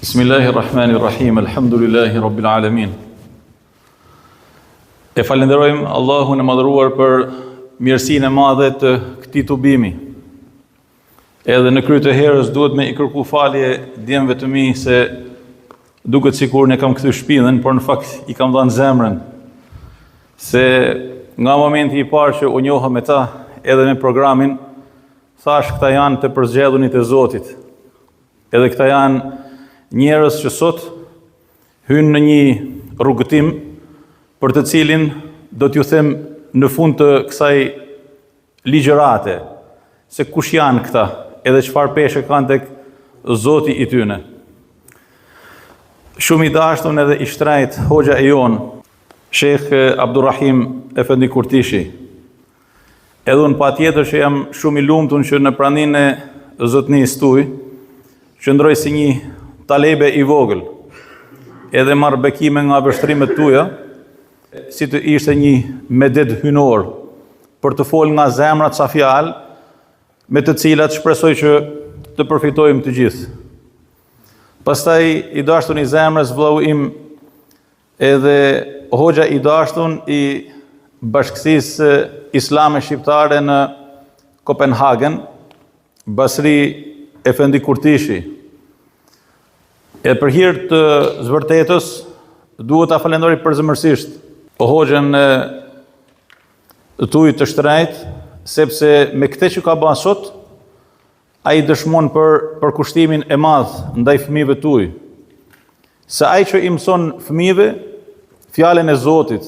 Bismillahi Rahmani Rahim, Alhamdulillahi Rabbil Alamin. E falënderojmë Allahun e madhëruar për mirësinë e madhe të këtij tubimi. Edhe në krye të herës duhet me i kërku falje djemve të mi se duket sikur ne kam kthy shpinën, por në fakt i kam dhënë zemrën. Se nga momenti i parë që u njoha me ta, edhe me programin, thashë këta janë të përzgjedhunit e Zotit. Edhe këta janë njerëz që sot hynë në një rrugëtim për të cilin do t'ju them në fund të kësaj ligjërate se kush janë këta edhe çfarë peshe kanë tek Zoti i tyne. Shumë i dashtun edhe i shtrejt hoxha e jonë, Sheh Abdurrahim Efendi Kurtishi, Edhe unë patjetër që jam shumë i lumtun që në praninë e zotnisë tuj, qëndroj si një talebe i vogël, edhe marr bekime nga vështrimet tuja, si të ishte një medet hyjnor, për të folë nga zemra ca fjalë, me të cilat shpresoj që të përfitojmë të gjithë. Pastaj i dashtun i zemrës vllau im Edhe hoxha i dashtun i Bashkësisë Islame Shqiptare në Kopenhagen, Basri Efendi Kurtishi. E për hir të së vërtetës, duhet ta falënderoj përzemërsisht hoxhën tuj të shtrejt, sepse me këtë që ka ba sot, Ai dëshmon për përkushtimin e madh ndaj fëmijëve tuaj. Se ai që i mëson fëmijëve fjalën e Zotit,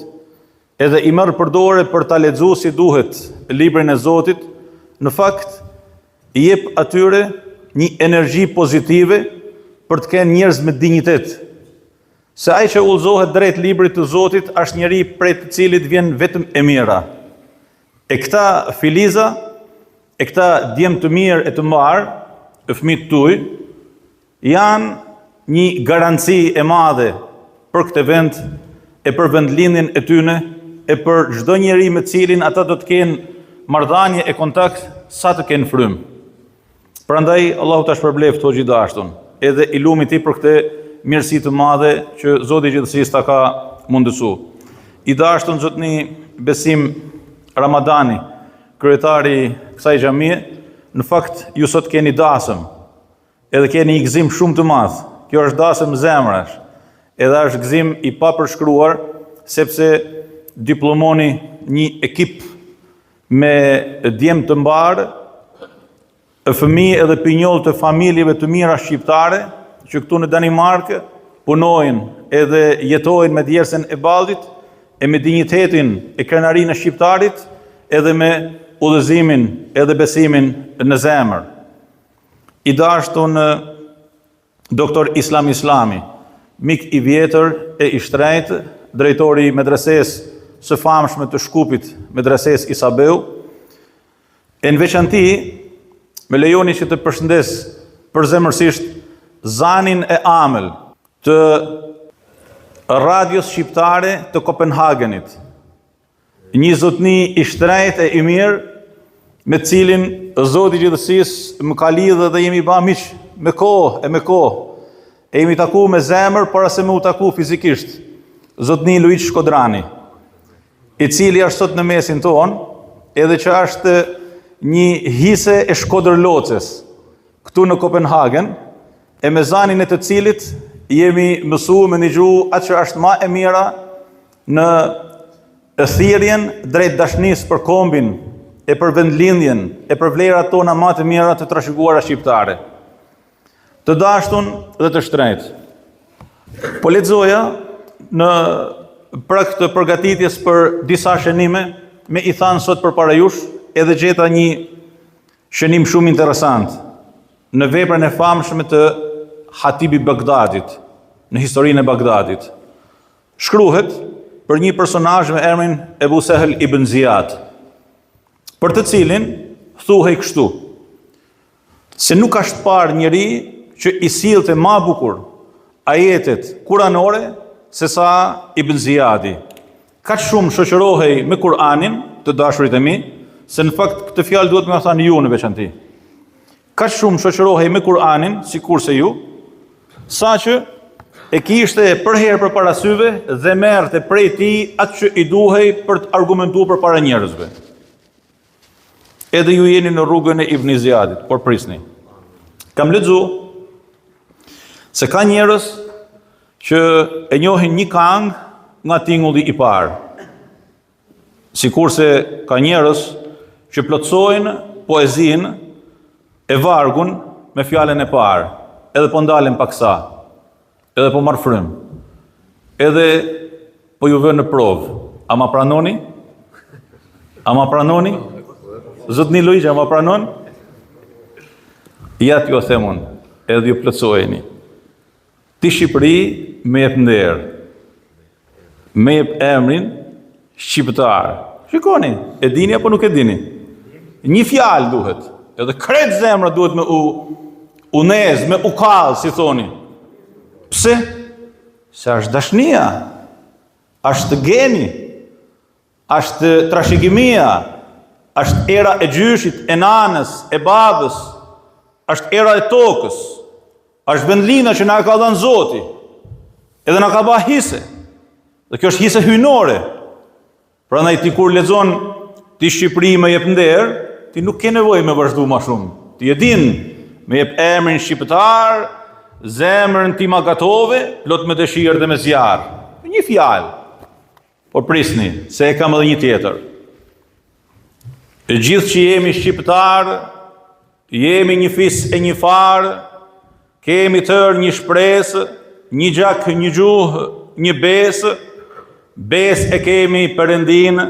edhe i merr për dore për ta lexu si duhet librin e Zotit, në fakt i jep atyre një energji pozitive për të qenë njerëz me dinjitet. Se ai që udhëzohet drejt librit të Zotit është njeri prej të cilit vjen vetëm e mira. E këta filiza, e këta djem të mirë e të mbarë, e fëmijët tuj, janë një garanci e madhe për këtë vend e për vendlindjen e tyne e për çdo njeri me cilin ata do të kenë marrëdhanie e kontakt sa të kenë frymë. Prandaj Allahu ta shpërbleftë hoxhë i dashtun, edhe i lumi ti për këtë mirësi të madhe që Zoti i gjithësisë ta ka mundësu. I dashtun zotni Besim Ramadani, kryetari i kësaj xhamie, në fakt ju sot keni dasëm, edhe keni një gëzim shumë të madh. Kjo është dasëm zemrash, edhe është gëzim i papërshkruar sepse diplomoni një ekip me djem të mbarë, fëmijë edhe pinjollë të familjeve të mira shqiptare, që këtu në Danimarkë punojnë edhe jetojnë me djersën e ballit, e me dinjitetin e krenarinë e shqiptarit, edhe me udhëzimin edhe besimin në zemër. I dashtun Doktor Islam Islami, mik i vjetër e i shtrejtë, drejtori i medresesë së famshme të Shkupit, medresesë Isa Beu, e në veçanti, më lejoni që të përshëndes përzemërsisht zanin e amël të radios shqiptare të Kopenhagenit, Një zotni i shtrejtë e i mirë, me të cilin Zoti i gjithësisë më ka lidhë dhe jemi ba miq me kohë e me kohë. E jemi taku me zemër para se me u taku fizikisht. Zotni Luigj Shkodrani, i cili është sot në mesin tonë, edhe që është një hise e Shkodër Loces, këtu në Kopenhagen, e me zanin e të cilit jemi mësu me nigju atë që është ma e mira Në thirrjen drejt dashnisë për kombin e për vendlindjen e për vlerat tona ma të mira të trashëguara shqiptare. Të dashtun dhe të shtrejtë. Po lexoja në prag të përgatitjes për disa shënime me i thanë sot përpara jush edhe gjeta një shënim shumë interesant në veprën e famshme të Hatibi Bagdadit, në historinë e Bagdadit. Shkruhet për një personazh me emrin Ebu Sehl ibn Zijad, për të cilin thuhej kështu, se nuk është parë njeri që i sillte ma bukur ajetet kuranore se sa Ibn Zijadi. Kaq shumë shoqërohej me Kur'anin, të dashurit e mi, se në fakt këtë fjalë duhet me thanë ju në veçanti. Kaq shumë shoqërohej me Kur'anin, sikurse ju, Saqë e kishte përherë përpara syve dhe merrte prej tij atë që i duhej për të argumentuar përpara njerëzve. Edhe ju jeni në rrugën e Ibn Ziyadit, por prisni. Kam lexu se ka njerëz që e njohin një kangë nga tingulli i parë. Sikurse ka njerëz që plotësojnë poezinë e vargun me fjalën e parë, edhe po ndalem paksa, edhe po marr frymë, edhe po ju vë në provë. A ma pranoni? A ma pranoni? Zotni Luigj, a ma pranon? Ja t'ju them unë, edhe ju plotësojeni. Ti Shqipëri më jep nder. Më jep emrin shqiptar. Shikoni, e dini apo nuk e dini? Një fjalë duhet. Edhe krejt zemra duhet me u u nez, me u kall, si thoni. Pse? Se është dashnia. Është geni. Është trashëgimia, është era e gjyshit, e nanës, e babës, është era e tokës, është vendlindja që na e ka dhënë Zoti, edhe na ka ba hise, dhe kjo është hise hyjnore. Prandaj ti kur lexon ti Shqipëri më jep nder, ti nuk ke nevojë me vazhdu ma shumë. Ti e din, më jep emrin shqiptar, zemrën ti ma gatove, plot me dëshirë dhe me zjarr. Një fjalë. Por prisni, se e kam edhe një tjetër. Të gjithë që jemi shqiptarë, jemi një fis e një farë, kemi tërë një shpresë, një gjak, një gjuhë, një besë, besë e kemi Perëndinë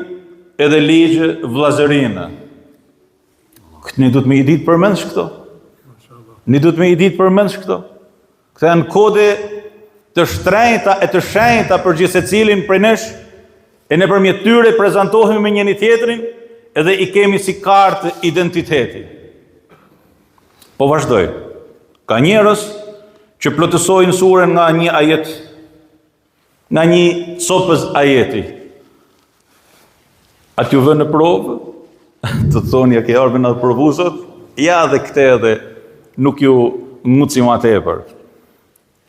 edhe ligj vllazërinë. Këtë ne duhet me i ditë përmendsh këto. Ne duhet me i ditë përmendsh këto. Këto janë kode të shtrenjta e të shenjta për gjithsecilin prej nesh, e nëpërmjet tyre prezantohemi me njëri-tjetrin edhe i kemi si kartë identiteti. Po vazhdoj. Ka njerëz që plotësojnë suren nga një ajet Nga një copëz ajeti. A t'ju vë në provë? Të thoni, a ke ardhë me na provu sot? Ja dhe këte edhe nuk ju nguci ma tepër.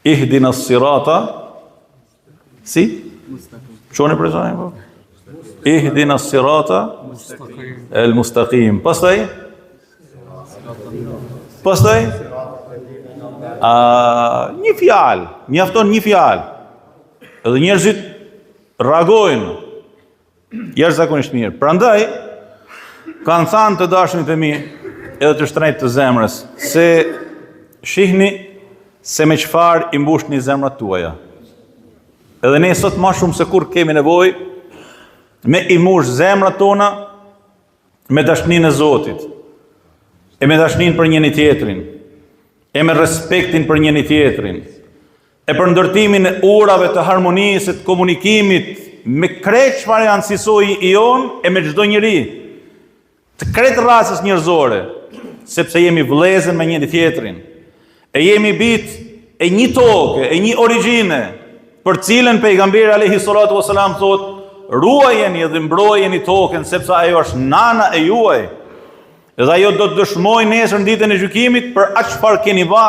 Ihdina sirata, si? Çoni për zonjë, po? Ihdina sirata, el mustaqim. Pastaj? Pastaj a një fjalë, mjafton një fjalë. Edhe njerëzit reagojnë jashtëzakonisht mirë. Prandaj kanë thanë të dashunit e mi, edhe të shtrenjtë të zemrës, se shihni se me çfarë i mbushni zemrat tuaja. Edhe ne sot ma shumë se kurrë kemi nevojë me i mush zemrat tona me dashninë e Zotit, e me dashninë për njëri-tjetrin, e me respektin për njëri-tjetrin, e për ndërtimin e urave të harmonisë e të komunikimit me krejt çfarë janë si soji i jonë e me çdo njeri të krejt racës njerëzore, sepse jemi vëllezër me njëri-tjetrin. E jemi bijtë e një toke, e një origjine, për cilën pejgamberi alayhi salatu wasalam thotë, ruajeni dhe mbrojeni tokën sepse ajo është nana e juaj. Dhe ajo do të dëshmojë nesër në ditën e gjykimit për atë çfarë keni ba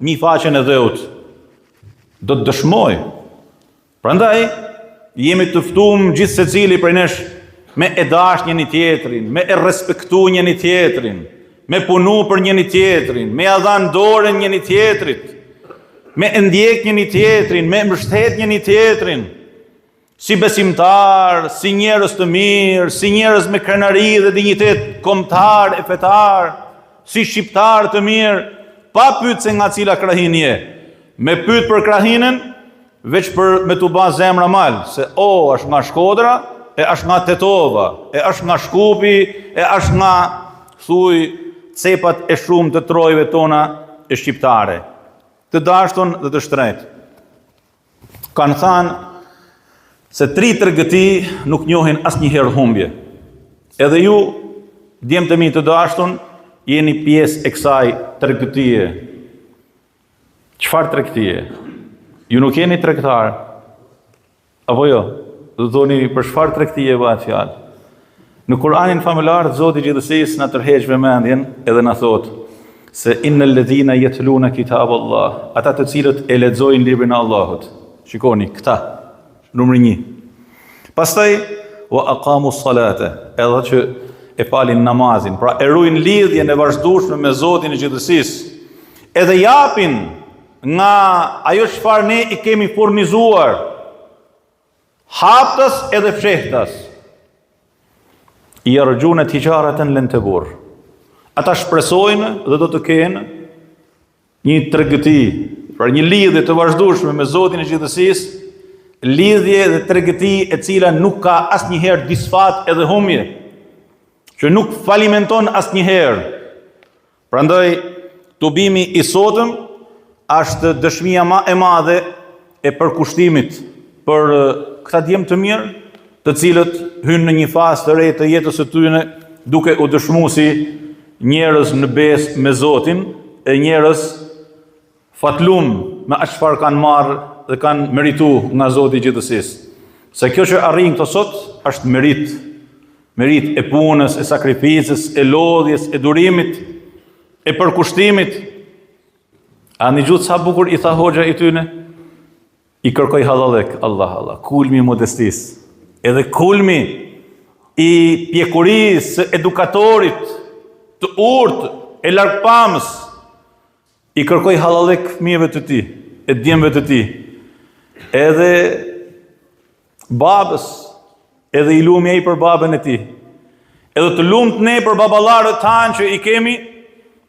mi faqen e dheut. Do të dëshmojë. Prandaj, jemi të ftum gjithsecili prej nesh me e dash njëni-tjetrin, me e respektu njëni-tjetrin, me punu për njëni-tjetrin, me ia dhanë dorën njëni-tjetrit, me e ndjek njëni-tjetrin, me e mbështet njëni-tjetrin, si besimtar, si njerëz të mirë, si njerëz me krenari dhe dinjitet kombëtar e fetar, si shqiptar të mirë, pa pyet se nga cila krahinë je. Me pyet për krahinën, veç për me t'u ba zemra mal, se o, është nga Shkodra, e është nga Tetova, e është nga Shkupi, e është nga, thuj, cepat e shumë të trojeve tona e shqiptare. Të dashtun dhe të shtrejtë. Kanë thanë se tri tregëti nuk njohin asnjëherë humbje. Edhe ju, djemtë e mi të dashtun, jeni pjesë e kësaj tregëtie. Çfarë tregtie? Ju nuk jeni tregtar. Apo jo? Do të thoni për çfarë tregtie bëhet fjalë? Në Kur'anin famëlartë Zoti i gjithësisë na tërheq vëmendjen edhe na thotë. se innel ledhina jetlune kitab Allah, ata të cilët e lexojnë librin e Allahut. Shikoni, këta, numri një. Pastaj, wa aqamu salate, edhe që e falin namazin, pra e rujnë lidhjen e vazhdueshme me Zotin e gjithësisë, edhe japin nga ajo çfarë ne i kemi furnizuar, Haptas edhe fshehtas. Jerxhune tixhareten len tebur. Ata shpresojnë dhe do të kenë një tregëti, pra një lidhje të vazhdueshme me Zotin e gjithësisë, lidhje dhe tregëti e cila nuk ka asnjëherë disfatë edhe humbje, që nuk falimenton asnjëherë. Prandaj tubimi i sotëm është dëshmia ma e madhe e përkushtimit për këta djem të mirë, të cilët hynë në një fazë të re të jetës së tyre duke u dëshmu si njerëz në besë me Zotin e njerëz Fatlum me atë çfarë kanë marrë dhe kanë meritu nga Zoti i gjithësisë. Se kjo që arrijnë këto sot është meritë. Meritë e punës, e sakrificës, e lodhjes, e durimit, e përkushtimit. A nigjutë sa bukur i tha hoxha i tyne? I kërkoi hallallëk, Allah, Allah, kulmi i modestisë, edhe kulmi i pjekurisë së edukatorit të urtë e largpamës, I kërkoi hallallëk fëmijëve të tij, e djemve të tij. Edhe babës, edhe i lumi ai për babën e tij. Edhe të lumtë ne për baballarët tanë që i kemi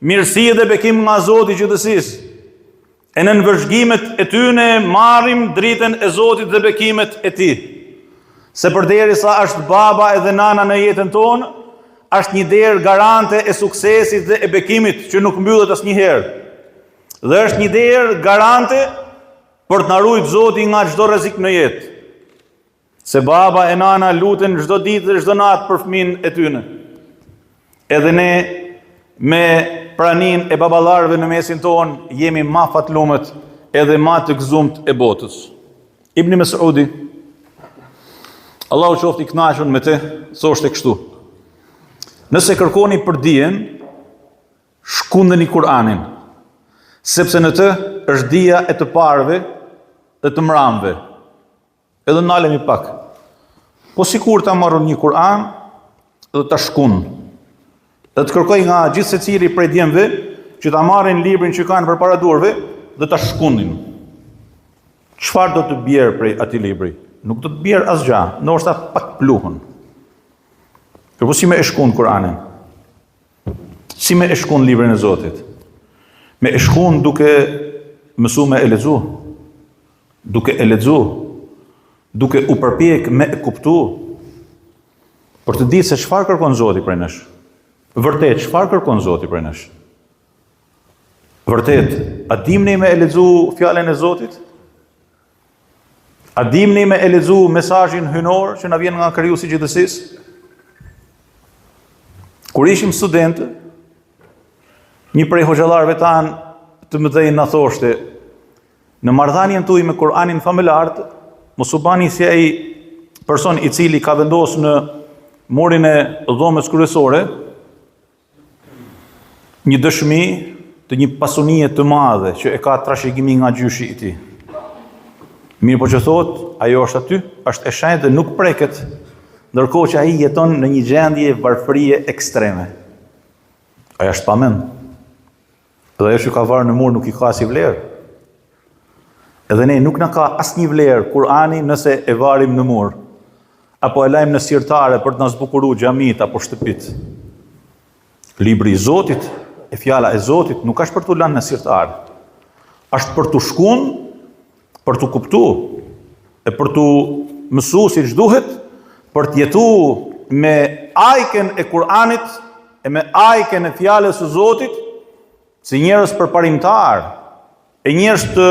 mirësi dhe bekim nga Zoti i gjithësisë. E nën vëzhgimet e tyne marrim dritën e Zotit dhe bekimet e tij. Se përderisa është baba edhe nana në jetën tonë, është një derë garante e suksesit dhe e bekimit që nuk mbyllet asnjëherë. Dhe është një derë garante për të na rujt Zoti nga çdo rrezik në jetë. Se baba e nana luten çdo ditë dhe çdo natë për fëmijën e tyne. Edhe ne me praninë e baballarëve në mesin tonë jemi ma fatlumët edhe ma të gëzumt e botës. Ibni Mesudi, Allahu qoftë i kënaqur me të, thoshte kështu: Nëse kërkoni për dijen, shkundeni Kur'anin, sepse në të është dija e të parëve dhe të mramëve. Edhe nalemi pak. Po sikur ta marr unë një Kur'an dhe ta shkund. Dhe të kërkoj nga gjithsecili prej djemve që ta marrin librin që kanë përpara duarve dhe ta shkundin. Çfarë do të bjerë prej atij libri? Nuk do të bjerë asgjë, ndoshta pak pluhun. Por po si me e shkund Kur'anin? Si me e shkund librin e Zotit? Me e shkund duke mësu me e lexu, duke e lexu, duke u përpjek me e kuptu, për të ditë se çfarë kërkon Zoti prej nesh. Vërtet, çfarë kërkon Zoti prej nesh? Vërtet, a dim ne me e lexu fjalën e Zotit? A dim ne me e lexu mesazhin hyjnor që na vjen nga krijuesi i gjithësisë? Kur ishim studentë, një prej hoxhallarëve tanë të mëdhenj na thoshte, në marrëdhënien tuaj me Kur'anin famëlartë, mos u bani si ai person i cili ka vendosur në murin e dhomës kryesore Një dëshmi të një pasunie të madhe që e ka trashëgimi nga gjyshi i tij. Mirëpo që thotë, ajo është aty, është e shenjtë dhe nuk preket, ndërkohë që ai jeton në një gjendje varfërie ekstreme. Ai është pa mend. Dhe ajo që ka varë në mur nuk i ka asnjë vlerë. Edhe ne nuk na ka asnjë vlerë Kur'ani nëse e varim në mur apo e lajmë në sirtare për të na zbukuru xhamitë apo shtëpitë. Libri i Zotit, e fjala e Zotit nuk është për t'u lënë në sirtar. Është për t'u shkund, për t'u kuptu, e për t'u mësu siç duhet, për të jetu me ajken e Kur'anit e me ajken e fjalës së Zotit, si njerëz përparimtarë, e njerëz të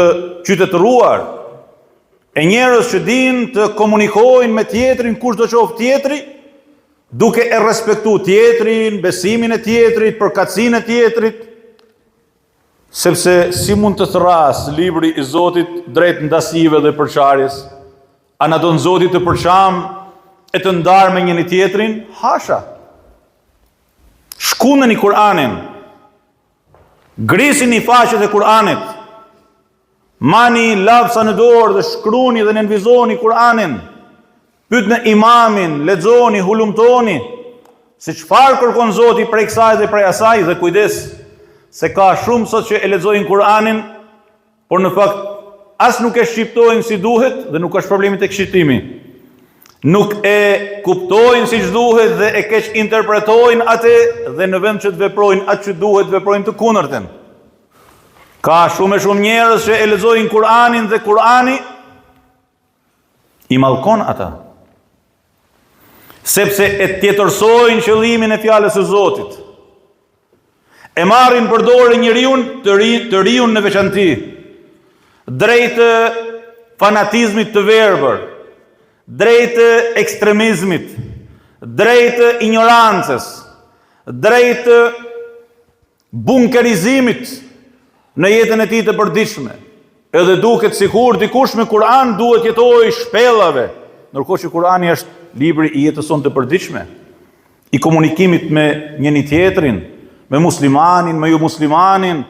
qytetëruar, e njerëz që dinë të komunikojnë me tjetrin kushdo qoftë tjetri, duke e respektu tjetrin, besimin e tjetrit, përkatësinë e tjetrit, sepse si mund të thërrasë libri i Zotit drejt ndasive dhe përçarjes, a na don Zoti të përçamë e të ndarë me njëri-tjetrin? Hasha! Shkundeni Kur'anin! Grisini faqet e Kur'anit. Mani lapsa në dorë dhe shkruni dhe nënvizoni Kur'anin. Pyetne imamin, lexoni, hulumtoni se çfarë kërkon Zoti prej kësaj dhe prej asaj dhe kujdes se ka shumë sot që e lexojnë Kur'anin, por në fakt as nuk e shqiptojnë si duhet dhe nuk është problemi tek shqiptimi. Nuk e kuptojnë siç duhet dhe e keqinterpretojnë atë dhe në vend që të veprojnë atë që duhet, veprojnë të kundërtën. Ka shumë e shumë njerëz që e lexojnë Kur'anin dhe Kur'ani i mallkon ata. Sepse e tjetërsojnë qëllimin e fjalës së Zotit. E marrin për dore njeriun të ri, të riun në veçanti, drejt fanatizmit të verbër, drejt ekstremizmit, drejt injorancës, drejt bunkerizimit në jetën e tij të përditshme. Edhe duket sikur dikush me Kur'an duhet jetojë shpellave, ndërkohë që Kur'ani është libri i jetës sonë të përditshme, i komunikimit me njëri-tjetrin, me muslimanin, me jomuslimanin,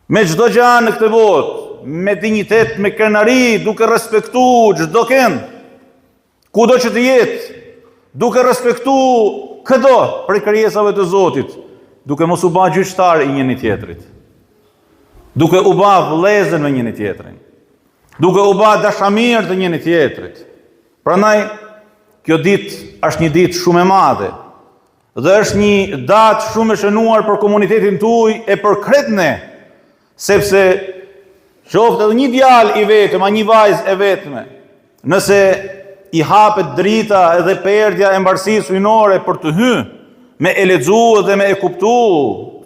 me çdo gjë në këtë botë, me dinjitet, me krenari, duke respektu çdokënd. Kudo që të jetë, duke respektu këdo prej krijesave të Zotit, duke mos u ba gjyqtar i njëri-tjetrit, duke u ba vëllezër me njëri-tjetrin, duke u ba dashamirë të njëri-tjetrit. Prandaj, kjo ditë është një ditë shumë e madhe, dhe është një datë shumë e shënuar për komunitetin tuj e për krejt ne, Sepse qoftë edhe një djalë i vetëm, a një vajzë e vetme, nëse i hapet drita edhe perdja e mbarësisë hyjnore për të hy, me e lexu dhe me e kuptu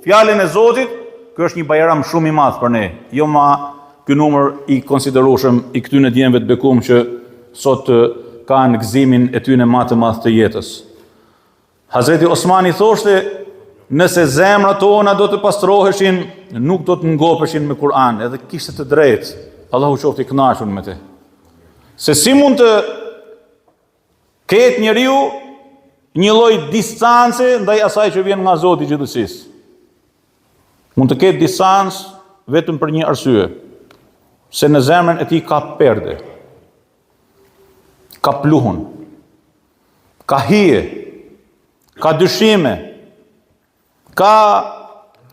fjalën e Zotit, ky është një bajram shumë i madh për ne, jo ma ky numër i konsiderueshëm i këtyne djemve të bekum që sot kanë gëzimin e tyne ma të madh të jetës. Hazreti Osmani thoshte, nëse zemrat tona do të pastroheshin, nuk do të ngopeshin me Kur'an, edhe kishte të drejtë. Allahu qoftë i kënaqur me të. Se si mund të ketë njeriu një lloj distance ndaj asaj që vjen nga Zoti i gjithësisë. Mund të ketë distancë vetëm për një arsye, se në zemrën e tij ka perde, ka pluhun, Ka hije, ka dyshime, ka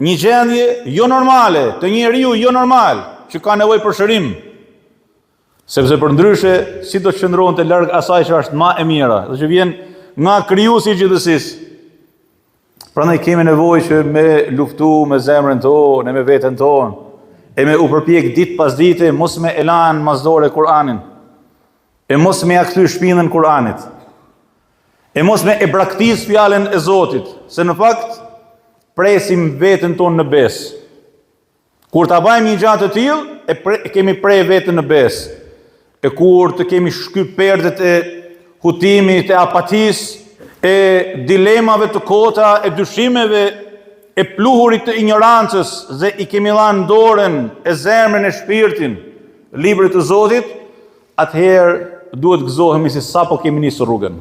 një gjendje jo normale, të njeriu jo normal, që ka nevojë për shërim. Sepse përndryshe, si do të qëndronte larg asaj që është ma e mira, dhe që vjen nga krijuesi i gjithësisë. Prandaj kemi nevojë që me luftu me zemrën tonë, e me veten tonë, e me u përpjek ditë pas dite, mos me e lanë mas dore Kur'anin. E mos me ja kthy shpinën Kur'anit. E mos me e braktis fjalën e Zotit, se në fakt presim veten tonë në besë. Kur ta bajmë një gja të tillë, e, pre, e kemi pre veten në besë. E kur të kemi shky perdet e hutimit, e apatisë, e dilemave të kota, e dyshimeve, e pluhurit të injorancës dhe i kemi dhanë dorën e zemrën e shpirtin librit të Zotit, atëherë duhet gëzohemi se sapo kemi nisur rrugën.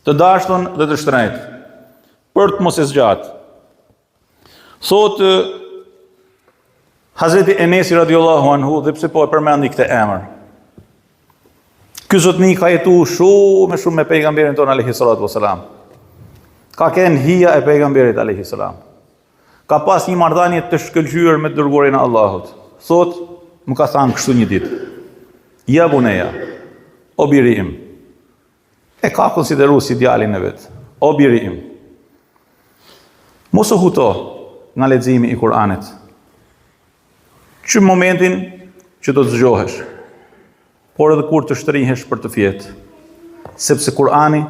Të dashtun dhe të shtrenjtë, për të mos e zgjatë. Thotë Hazreti Enesi radiallahu anhu dhe pse po e përmendi këtë emër. Ky zotni ka jetu shumë e shumë me pejgamberin tonë alejhi salatu wasalam. Ka kenë hija e pejgamberit alejhi salam. Ka pas një marrëdhënie të shkëlqyer me të dërguarin e Allahut. Thotë, më ka thanë kështu një ditë. Ja buneja, o biri im. E ka konsideru si djalin e vet. O biri im. Mos u huto nga leximi i Kur'anit. Që momentin që do të zgjohesh, por edhe kur të shtrihesh për të fjetë. Sepse Kur'ani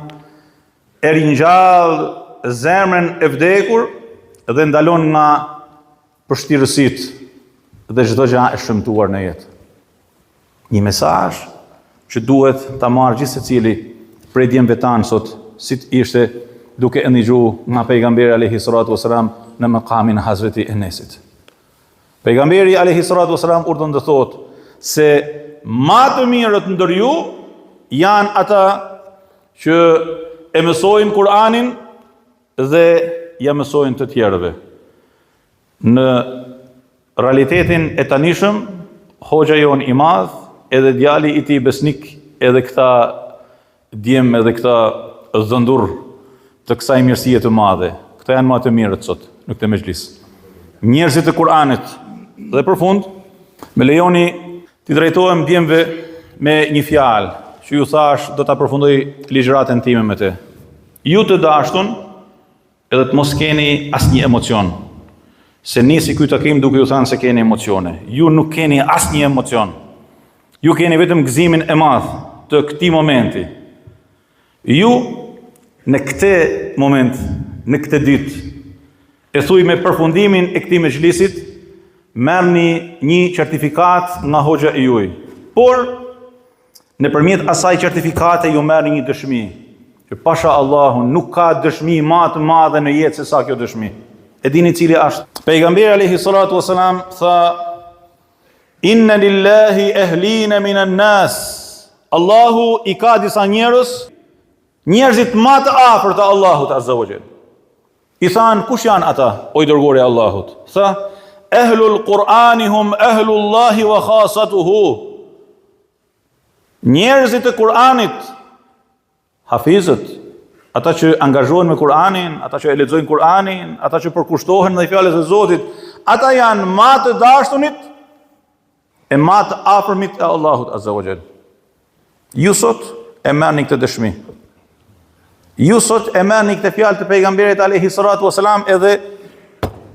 E ringjall zemrën e vdekur dhe ndalon nga pështirësitë dhe çdo gjë e shëmtuar në jetë. Një mesazh që duhet ta marrë gjithsecili prej djemve tanë sot, si të ishte duke e ndigju nga pejgamberi alejhi salatu wasalam në mëkamin e Hazreti Enesit. Pejgamberi alejhi salatu wasalam urdhëron të thotë se ma të mirët ndër ju janë ata që e mësojnë Kur'anin dhe ja mësojnë të tjerëve. Në realitetin e tanishëm, hoxha jonë i madh, edhe djali i tij besnik, edhe këta djem edhe këta dhëndurë të kësaj mirësie të madhe. Këta janë ma të mirët sot në këtë mexhlis. Njerëzit e Kur'anit. Dhe për fund, më lejoni t'i drejtohem djemve me një fjalë që ju thashë do ta përfundoj ligjëratën time me të. Ju të dashtun, Edhe të mos keni asnjë emocion. Se nisi ky takim duke ju thënë se keni emocione. Ju nuk keni asnjë emocion. Ju keni vetëm gëzimin e madh të këtij momenti. Ju në këtë moment, në këtë ditë, e thuj me përfundimin e këtij mexhlisit, merrni një certifikatë nga hoxha i juj. Por, Nëpërmjet asaj certifikate ju merrni një dëshmi, që pasha Allahun nuk ka dëshmi ma të madhe në jetë se sa kjo dëshmi. E dini cili është? Pejgamberi alayhi salatu wasalam tha Inna lillahi ehlina minan nas. Allahu i ka disa njerëz, njerëzit ma të afërt të Allahut azza wa jall. I thanë, kush janë ata, o i dërguari i Allahut? Tha, ehlul Kur'ani hum ehlullahi wa khasatuhu. Njerëzit e Kur'anit, hafizët, ata që angazhohen me Kur'anin, ata që e lexojnë Kur'anin, ata që përkushtohen ndaj fjalës së Zotit, ata janë ma të dashtunit e ma të afërmit e Allahut Azza wa Jall. Ju sot e merrni këtë dëshmi. Ju sot e merrni këtë fjalë të pejgamberit alayhi salatu wasalam edhe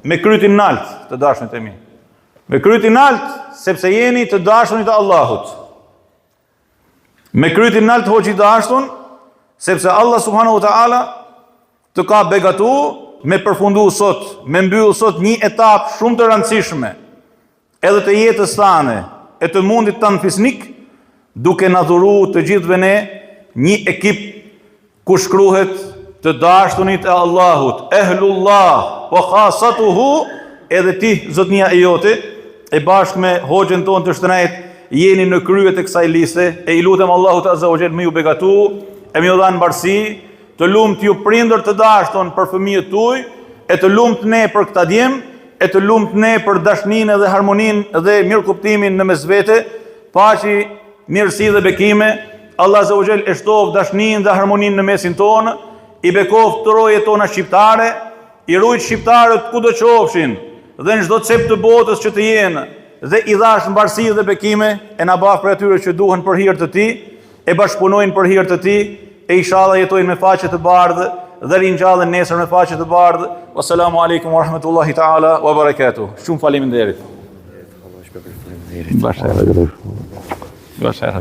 me krytin nalt të dashunit e mi. Me krytin nalt sepse jeni të dashunit e Allahut. Me krytin nalt hoxhë i dashtun sepse Allah subhanahu wa taala të ka begatu me përfundu sot, me mbyll sot një etapë shumë të rëndësishme edhe të jetës tane e të mundit tanë fisnik, duke na dhuru të gjithëve ne një ekip ku shkruhet të dashtunit e Allahut, ehlullah, wa khasatuhu, edhe ti, zotnia e jote, e bashkë me hoxhën tonë të shtrenjtë, jeni në krye të kësaj liste, e i lutem Allahut azza wa jall me ju begatu, e me ju dhanë mbarësi, Të lumtë ju prindër të dashtun për fëmijët tuaj, e të lumtë ne për këta djem, e të lumtë ne për dashninë dhe harmoninë dhe mirëkuptimin në mes vete, paçi mirësi dhe bekime, Allah azza wa jall e shtoftë dashninë dhe harmoninë në mesin tonë, i bekoftë trojet tona shqiptare, I rujt shqiptarët kudo qofshin dhe në çdo cep të botës që të jenë dhe i dhashtë mbarësi dhe bekime e na baftë prej atyre që duhen për hir të tij, e bashkëpunojnë për hir të tij, e ishalla jetojnë me faqe të bardhë dhe ringjallen nesër me faqe të bardhë. Wassalamu alaikum warahmatullahi taala wa barakatuh. Shumë faleminderit. Faleminderit. Bashkë. Bashkë.